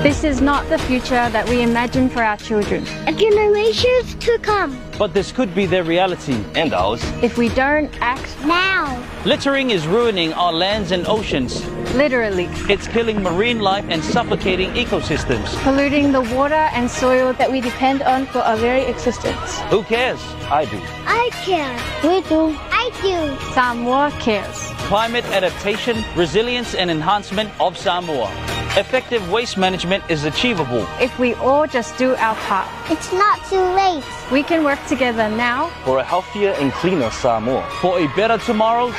This is not the future that we imagine for our children. And generations to come. But this could be their reality. And ours. If we don't act now. Littering is ruining our lands and oceans. Literally. It's killing marine life and suffocating ecosystems. Polluting the water and soil that we depend on for our very existence. Who cares? I do. I care. We do. I do. Samoa cares. Climate adaptation, resilience and enhancement of Samoa. Effective waste management is achievable if we all just do our part. It's not too late. We can work together now for a healthier and cleaner Samoa. For a better tomorrow,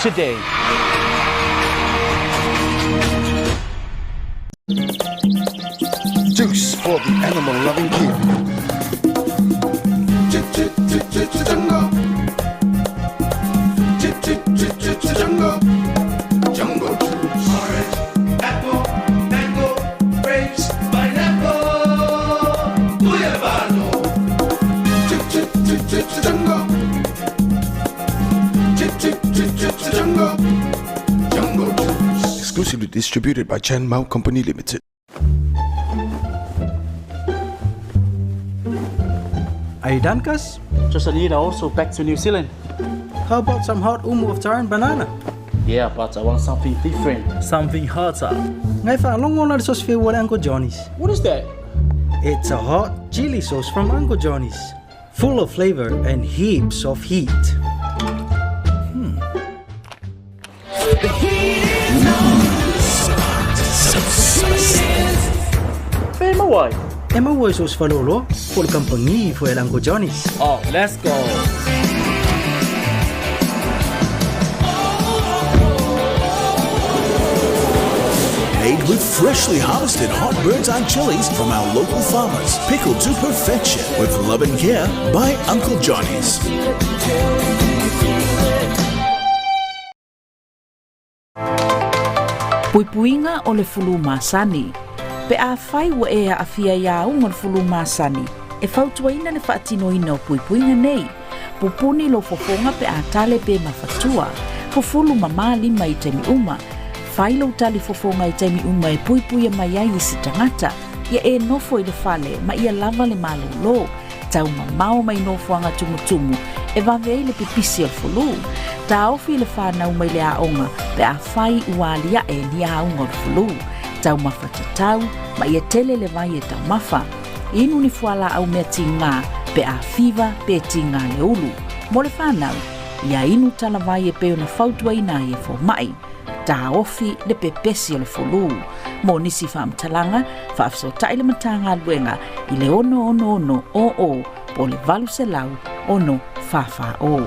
today. Juice for the animal-loving king. Jungle. Jungle juice. Orange, apple, mango, grapes, pineapple. Guyabano. Jungle. Jungle. Jungle juice. Exclusively distributed by Chan Mao Company Limited. Are you done, Cuz? Just a little, so back to New Zealand. How about some hot umu of taro and banana? Yeah, but I want something different. Something hotter. Ngai whaalongo na sauce fe wale Uncle Johnny's. What is that? It's a hot chili sauce from Uncle Johnny's. Full of flavor and heaps of heat. The heat is on. Fe mawai. E maua sauce whalolo, po le kampangi fo el Uncle Johnny's. Oh, let's go. Made with freshly harvested hot bird's eye chilies from our local farmers. Pickled to perfection with love and care by Uncle Johnny's. Puipuiga o le fulu masani. Pe afai ua e aafia i auga o le fulu masani, e fautuaina le faatinoina o puipuiga nei. Pupuni lou fofoga pe a tale pe mafatua. Fufulu mamā lima i taimi uma. Fai lou tali fofoga i taimi uma e puipuia mai ai i se tagata. Ia e nofo i le fale ma ia lava le malōlō. Taumamao mai nofoaga tumutumu e vave ai le pipisi o le fulu. Taofi le fanau mai le aoga pe afai ua aliae ni auga o le fulu. Taumafa tatau ma ia tele le vai e taumafa. Inu ni fualaau mea tigā pe a fiva pe tigā le ulu. Mo le fanau, ia inu talavai e pei ona fautuaina ai e fomaʻi. Taofi le pepesi o le fulu. Mo nisi faamatalaga, faafesootai le Matagaluega i le 666 00 po o le 800 6 44 0.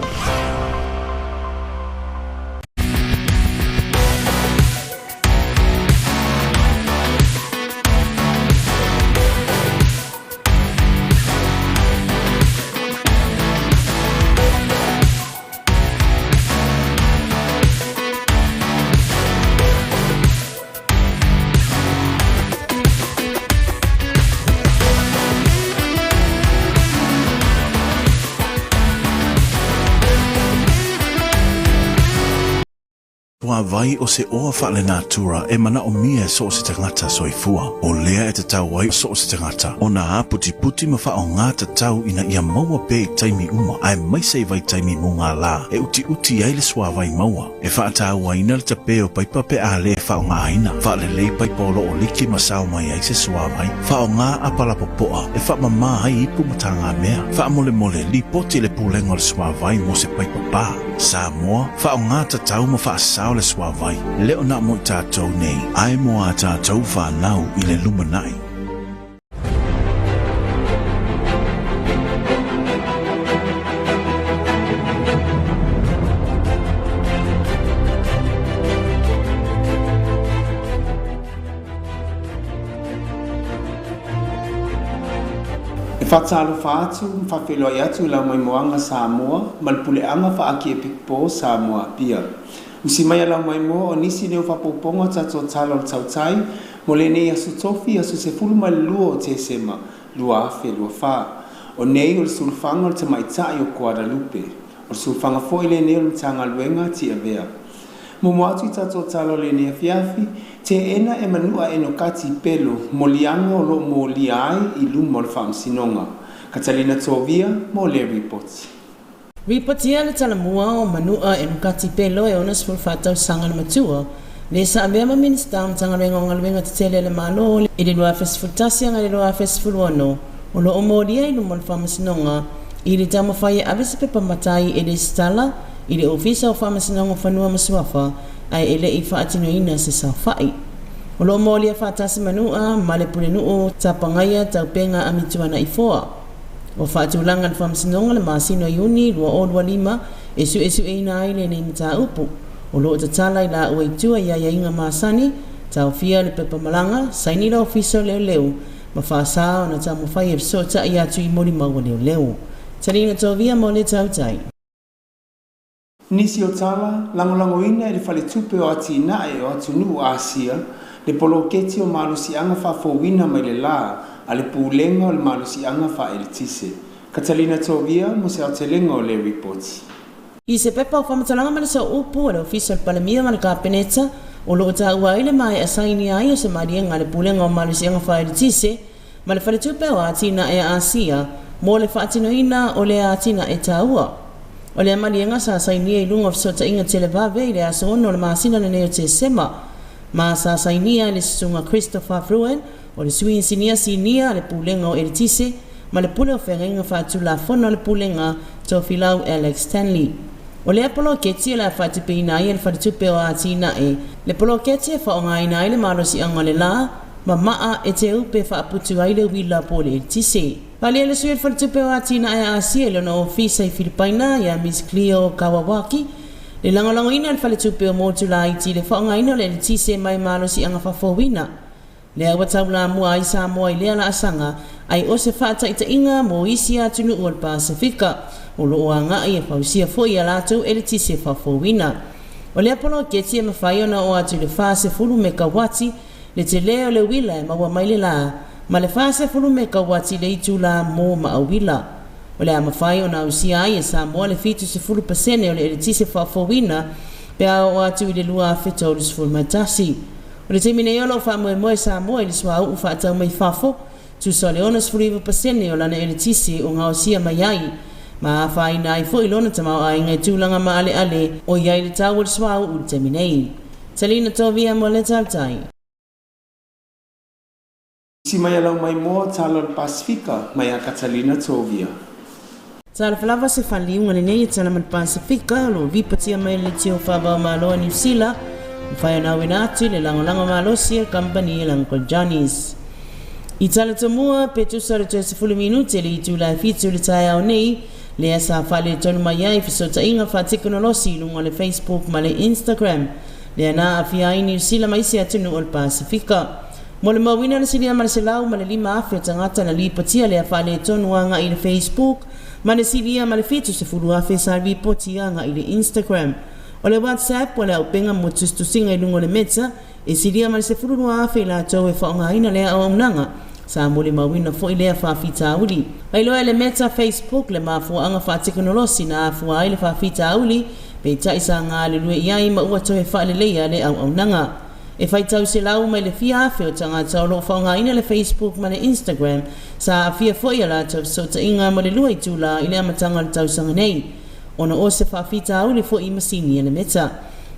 Suavai o se oa faalenatura e manaomia e so o se tagata soifua. O lea e tatau ai so o se tagata ona aputiputi ma faaaogā tatau ina ia maua pea i taimi uma aemaise i vaitaimi mugālā e utiuti ai le suavai maua. E faatauaina le tapē o paipa pe a lē faaaogāina. Faalelei paipa o loo liki ma sao mai ai se suavai. Faaaogā apala popoa e faamamā ai ipu ma tagamea. Faamolemole, lipoti i le Pulega o le Suavai mo se paipa pā. Samoa, faaaogā tatau ma faasao le suavai, le o na mo i tatou nei, ae mo a tatou fanau i le lumanai. E faatalofa atu ma faafeiloai atu i lau maimoaga Samoa ma le puleaga faa-Arkiepikopo o Samoa Apia. Usi mai a lau maimoa o nisi leo faaopoopoga o tatou tala o le tautai mo lenei aso tofi, aso 12 o Tesema 2024. O nei o le sulufaga o le tamaitai o Guadalupe. O le sulufaga foi lenei o le Matagaluega Tiavea. Muamua atu i tatou tala o lenei afiafi, teena e Manua Enokati Pelo moliaga o lo o molia ai i luma o le Faamasinoga. Catalina Tovia mo lea ripoti. Ripotia le talamua o Manua Enokati Pelo e 64 tausaga le matua, le sa avea ma Minisita o Matagaluega o Galuega Tetele a le Malo i le 2011 agai le 2016, o lo o molia i luma o le Faamasinoga i le taumafai e ave se pepa matai e lesitala i le Ofisa o Faamasinoga o Fanua ma Suafa ae e le i faatinoina se saofai. O lo o molia faatasi Manua ma le Pulenuu Tapagaia Taupenga Amituanaifoa. Ua faatulaga le Faamasinoga le masina o Iuni 2025 e suesueina ai lenei mataupu. O lo o tatala i laua i tua i aiaiga masani, taofia le pepa malaga, saini le Ofisa o Leoleo ma faasa ona taumafai e fesootai atu i molimau a leoleo. Talina Tovia mo le Tautai. Nisi o tala, lagolagoina e le Faletupe o Atinae o Atunuu o Asia le poloketi o malosiaga faafouina mai le la a le Pulega o le Malosiaga Faaeletise. Catalina Tovia mo se aotelega o lea ripoti. I se pepa o faamatalaga ma le sooupu a le Ofisa o le Palemia ma le Kapeneta, o lo o taua ai le maea sainia ai o se maliega a le Pulega o Malosiaga Faaeletise ma le Faletupe o Atinae a Asia mo le faatinoina o lea atinae taua. O lea maliega sa sainia i luga o fesootaiga televave i le aso 6 o le masina lenei o Tesema, ma sa sainia e le Susuga Christopher Fruin, o le Sui Inisinia Sinia a le Pulega o Eletise ma le Pule o Feagaiga Faatulafono a le Pulega, Tofilau Alex Stanley. O lea poloketi o le a faatupeina ai e le Faletupe o Atinae le poloketi e faaaogaina ai le malosiaga o le la ma maa e teupe faaputu ai le uila po o le eletise. Palia le sui o le Faletupe o Atinae a Asia i lona ofisa i Filipaina ia Ms Cleo Kawawaki, le lagolagoina e le Faletupe o Motu Laiti le faaaogaina o le eletise mai malosiaga faafouina. Lea ua taulamua ai Samoa i lea laasaga ai o se faataitaiga mo isi atunuu o le Pasefika o lo o agai e fausia foi ia latou eletise faafouina. O lea poloketi e mafai ona oo atu i le 40 mekauati le telē o le uila e maua mai le lā, ma le 40 mekauati le itulā mō maauila. O le a mafai ona ausia ai e Samoa le 70% o le eletise faafouina pe a oo atu i le 2031. O le taimi nei o lo o faamoemoe Samoa i le suauu faatau mai fafo, tusa o le 69% o lana eletise o gaosia mai ai, ma afaina ai foi lona tamaoaiga i tulaga maaleale o i ai le tau o le suauu i le taimi nei. Talina Tovia mo le Tautai. Isi mai a lau maimoa tala o le Pasefika mai a Catalina Tovia. Talofa lava se faaliuga lenei e tala ma le Pasefika o lo o ripotia mai e le Leitio Faava-o-Malo a Niu Sila, mafai ona auina atu i le lagolago malosi a le kamupani a Uncle Johnny's. I tala tomua, pe tusa o le toe 10 minute le itula e 7 i le taeao nei, lea sa faaletonu mai ai fesootaiga faatekonolosi i luga o le Facebook ma le Instagram, lea na aafia ai Niu Sila ma isi atunuu o le Pasefika. Mo le mauina le silia ma le 105,000 o tagata na lipotia lea faaletonu agai i le Facebook ma le silia ma le 70,000 sa lipotia agai i le Instagram. O le WhatsApp o le auupega mo tusitusiga i luga o le Meta, e silia ma le 12,000 i latou e faaaogaina lea auaunaga. Sa molimauina foi lea faafitauli. Mailoa e le Meta Facebook le mafuaaga faatekonolosi na afua ai le faafitauli, peitai sa galulue i ai ma ua toe faaleleia le auaunaga. E faitau selau mai le fia afe o tagata o lo o faaaogaina le Facebook ma le Instagram sa aafia foi a latou fesootaiga mo le lua itulā i le amataga o le tausaga nei, ona o se faafitauli foi i masini a le Meta.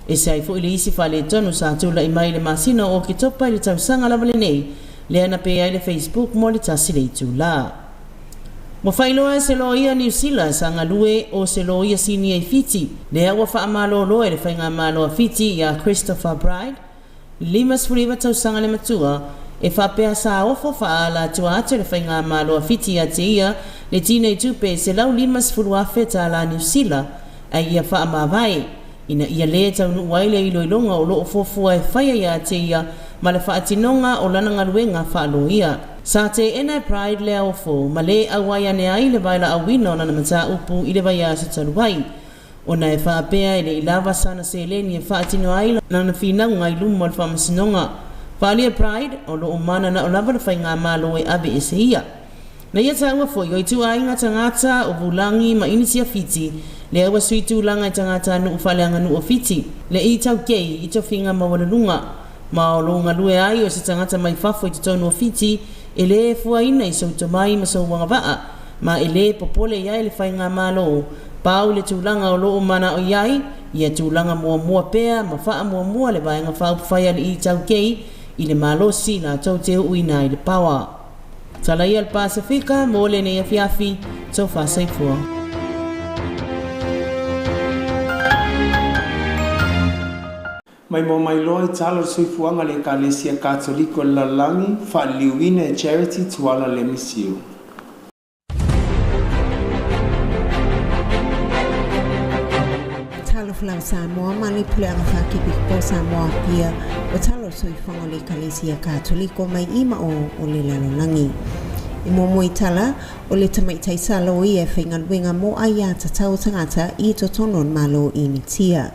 Ese ai foi le isi faaletonu sa tulai mai i le masina o Oketopa i le tausaga lava lenei, lea na pe ai le Facebook mo le tasi le itulā. Ua faailoa e se loia Niu Sila sa galue o se loia sinia i Fiti, lea ua faamalolo e le faigamalo a Fiti iā Christopher Bride, 59 tausaga le matua, e faapea sa ofo faaala-atua atu e le faigamalo a Fiti ia te ia le tinei tupe $150,000 tālā Niu Sila, ai ia faamavae, ina ia lē taunuu ai le iloiloga o lo o fuafua e faia ia te ia ma le faatinoga o lana galuega faaloia. Sa teena e Pride le ofo ma lē auai ane ai le vaelaauina o lana mataupu i le vaiaso talu ai, ona e faapea e le i lava sana seleni e faatino ai lana finauga i luma o le faamasinoga. Faaalia Pride, o lo o mananao lava le faigamalo e ave ese ia. Na ia taua foi o ituaiga tagata o Vulagi ma Inisia Fiti Lea ua sui tulaga i tagatanuu faaleaganuu o Fiti, le iTaukei i tofiga maualuluga, ma o loo galue ai o se tagata mai fafo i totonu o Fiti, e lē fuaina i sou tomai ma sou agavaa, ma e lē popole i ai le faigamālō, pau le tulaga o loo manao i ai, ia tulaga muamua pea ma faamuamua le Vaega Faaupufai a le iTaukei i le malosi latou te uuina ai le paoa. Tala ia le Pasefika mo lenei afiafi, tofa soifua. Maimoa mai loa i tala o le soifuaga a le Ekalesia Katoliko o le Lalolagi, faaliliuina e Charity Tuala Lemisiu. Talofa lava Samoa ma le puleaga faakepikepo Samoa Apia o tala o le soifuaga o le Ekalesia Katoliko mai i ma o o le lalolagi. E muamua i tala, o le tamaitai salo ia e faigaluega mo aiā tatau o tagata i totonu o le Malo Initia.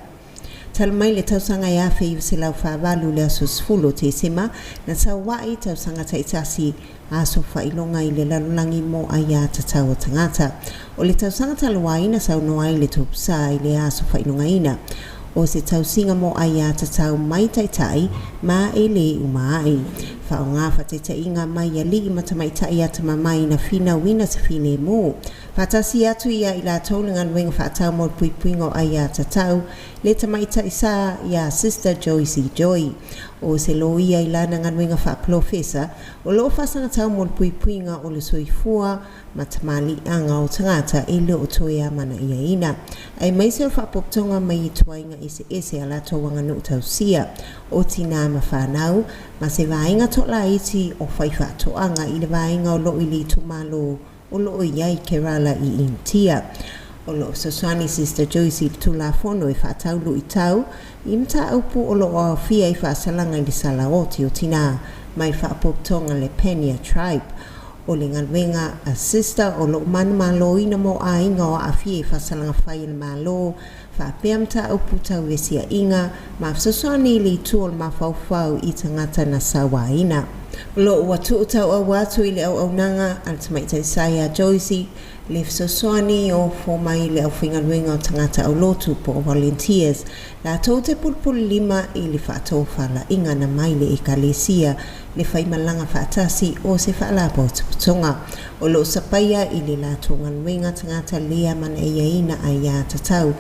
Talu mai le tausaga e 1948 le aso 10 o Tesema, na taua'i tausaga taitasi aso faailoga i le lalolagi mo aiā tatau a tagata. O le tausaga talu ai na saunoa ai le Topusa i le aso faailogaina o se tausiga mo aiā tatau mai taitai ma e lē uma a'i. Faaaoga faataitaiga mai alii ma tamaitai atamamai na finauina se filemu. Faatasi atu ia i latou le galuega faatau mo le puipuiga o aiā tatau, le tamaitai sa iā Sister Joyce Joy. O se loia i lana galuega faapolofesa, o loo faasagatau mo le puipuiga o le soifua ma tamaliiaga o tagata e le o toe amanaiaina, aemaise o faapopotoga mai ituaiga eseese a latou aganuu tausia, o tinā ma fanau, ma se vaega toalaiti o faifaatoaga i le vaega o loo i le itumalo o loo i ai Kerala i Initia. O loo fesoasoani Sister Joyce i le Tulafono e faatau luitau i mataupu o loo aofia i faasalaga i le salaoti o tinā mai faapopotoga le Pania Tribe. O le galuega a Sister o loo manumaloina mo aiga o aafia i faasalaga fai a le Malo faapea mataupu tau vesiaʻiga ma fesoasoani i le itu o le mafaufau i tagata na sauaina. O loo ua tuu tauaua atu i le auaunaga a le tamaitai sa iā Joyce le fesoasoani o fo mai le aufaigaluega o tagata aulotu po o volunteers latou te pulupululima i le faatofalaiga na mai le Ekalesia le faimalaga faatasi o se faalapotopotoga o loo sapaia i le latou galuega tagata le amanaiaina aiā tatau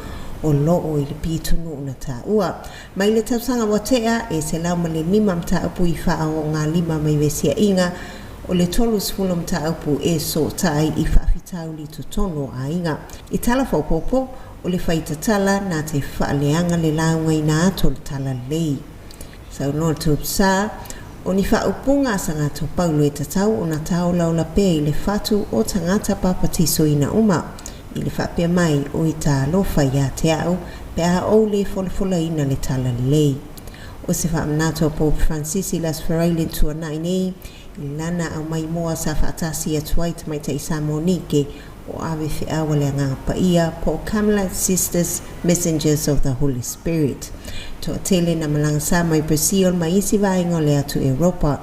o loo i le pitonuu na taua. Mai le tausaga ua tea, e 105 mataupu i faaogālima mai vesiaʻiga, o le 30 mataupu e sootai i faafitauli i totonu o aiga. I tala faaopoopo, o le fai tatala na te faaleaga le laugaina atu o le talalelei. Saunoa le Tuapsa, O ni faaupuga a Sagato Paulo e tatau ona tāolaola pea i le fatu o tagata papatisoina uma, i le faapea mai, O i talofa iā te au, pe a ou lē folafolaina le talalelei. O se faamanatu a Pope Francis i le Aso Faraile i tuanai nei, i lana aumaimoa sa faatasi atu ai tamaitai Samoa Nike o ave feau a le Agaga Paia po o Carmelite Sisters Messengers of the Holy Spirit. Toatele na malaga sa mai Brazil ma isi vaega o le atu Europa.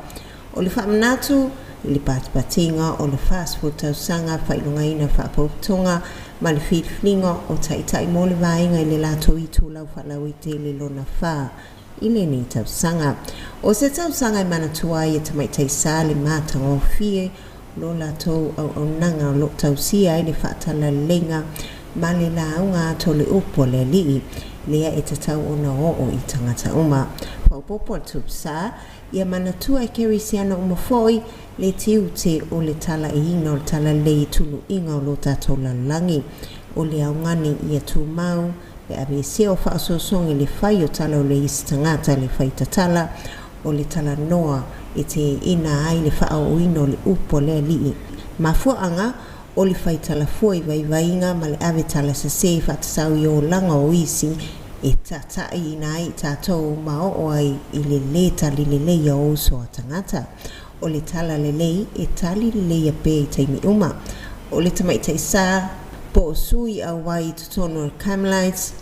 O le faamanatu i le patipatiga o le 40 tausaga faailogaina faapoutoga ma le filifiliga o taitai mo le vaega i le latou itulau faalauaitele lona fa i lenei tausaga. O se tausaga e manatua ai e tamaitai sa le matagofie lo latou auaunaga o loo tausia ai le faatalaleiga ma le lauga atu o le upu a le Alii, lea e tatau ona oo i tagata uma. Faaopoopo a le Tupusa, ia manatua e Kerisiano uma foi le tiute o le talaiina o le talalelei i tuluiga o lo tatou lalolagi. O le augani ia tumau le aveesea o faasoasoaga i le fai o tala o le isi tagata le fai tatala o le talanoa e teena ai le faaooina o le upu a le Alii. Mafuaaga o le fai talafua i vaivaiga ma le ave tala sesē faatatau i olaga o isi e tataiina ai i tatou ma oo ai i le lē tali lelei o uso a tagata. O le tala lelei e tali leleia pea i taimi uma. O le tamaitai sa, po o sui auai i totonu o le Carmelites,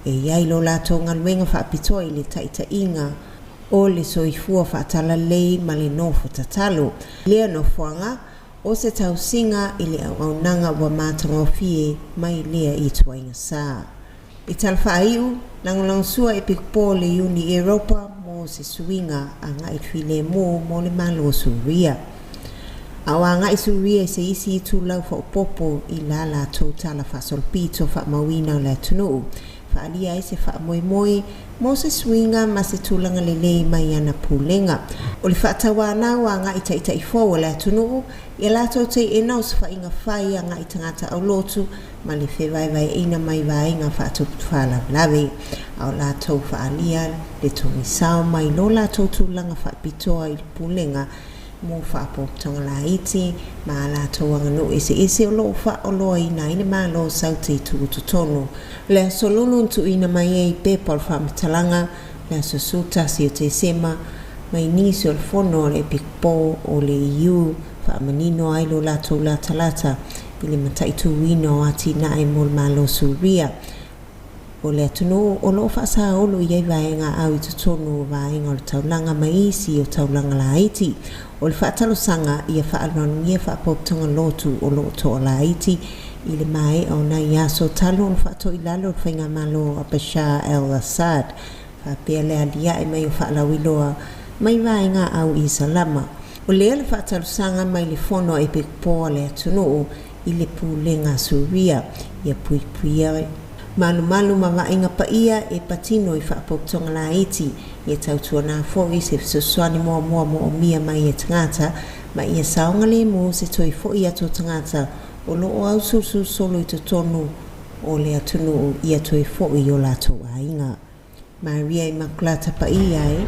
e i ai lo latou galuega faapitoa i le taitaiga o le soifua faatalalelei ma le nofo tatalo. Lea nofoaga, o se tausiga i le auaunaga ua matagofie mai lea ituaiga sa. E tala faaiu, lagolagosua e Pikupo le Iuni Europa mo se suiga agaʻi le filemu mo le Malo o Suria. A o agaʻi Suria i se isi itulau faaopoopo i la latou tala faasolopito faamauina o le atunuu, faaalia ai se faamoemoe mo se suiga ma se tulaga lelei mai ana pulega. O le faatauanau agaʻi taʻitaʻi fou o le atunuu, ia latou teʻena osofaiga fai agaʻi tagata aulotu ma le fevaevaeʻina mai vaega faatupu faalavelave, a o latou faaalia le togisao mai lo latou tulaga faapitoa i le pulega mo faapotopotoga laiti ma a latou aganuu eseese o loo faaoloaina ai le Malo Saute tutotonu. O le aso Lulu na tuuina mai ai pepa o le faamatalaga, le aso 11 o Tesema, mai nisi o le fono a le Epikopo o le EU, faamanino ai lo latou latalata i le mataituina o atinae mo le Malo Suria. O le atunuu o loo faasaolo i ai vaega au i totonu o vaega o le taulaga ma isi o taulaga laiti. O le faatalosaga ia faaalualugia faapotopotoga lotu o loo toalaiti i le maea o nai aso talu ona faatoilalo le faigamalo a Bashar al-Assad, faapea le aliae mai o faalauiloa mai vaega au i Salama. O lea le faatalosaga mai le fono a Epikopo a le atunuu i le pulega Suria ia puipuia malumalu ma vaaiga paia e patino i faapotopotoga laiti, ia tautuanā foʻi se fesoasoani muamua moomia mai e tagata, ma ia saogalemu se toe foʻi atu o tagata o loo ausulusulu i totonu o le atunuu ia toe foʻi i o latou aiga. Maria Imakulata Paia e,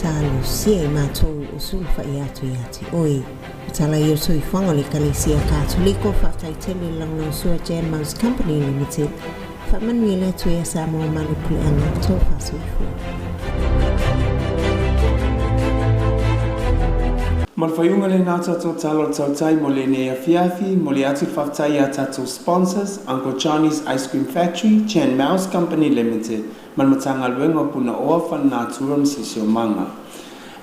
talosia i matou o sulufai atu ia te oe. O tala ia o soifuaga o le Ekalesia Katoliko, faafetai tele i le lagolagosua Jan Mouse Company Limited, faamanuia le Atua ia Samoa ma le puleaga tofa soifua. Ma le faaiuga lena o tatou tala o le tautai mo lenei afiafi, momoli atu le faafetai i a tatou sponsors, Uncle Johnny's Ice Cream Factory, Chan Mouse Company Limited, ma le Matagaluega o Punaoa Faalenatura ma Siosiomaga.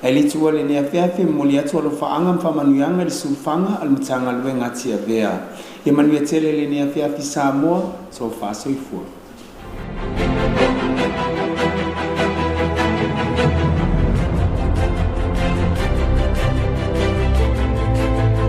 Ae le tuua lenei afiafi e momoli atu alofaaga ma faamanuiaga i le sulufaga a le Matagaluega a Tiavea. Ia manuia tele lenei afiafi Samoa, tofa soifua.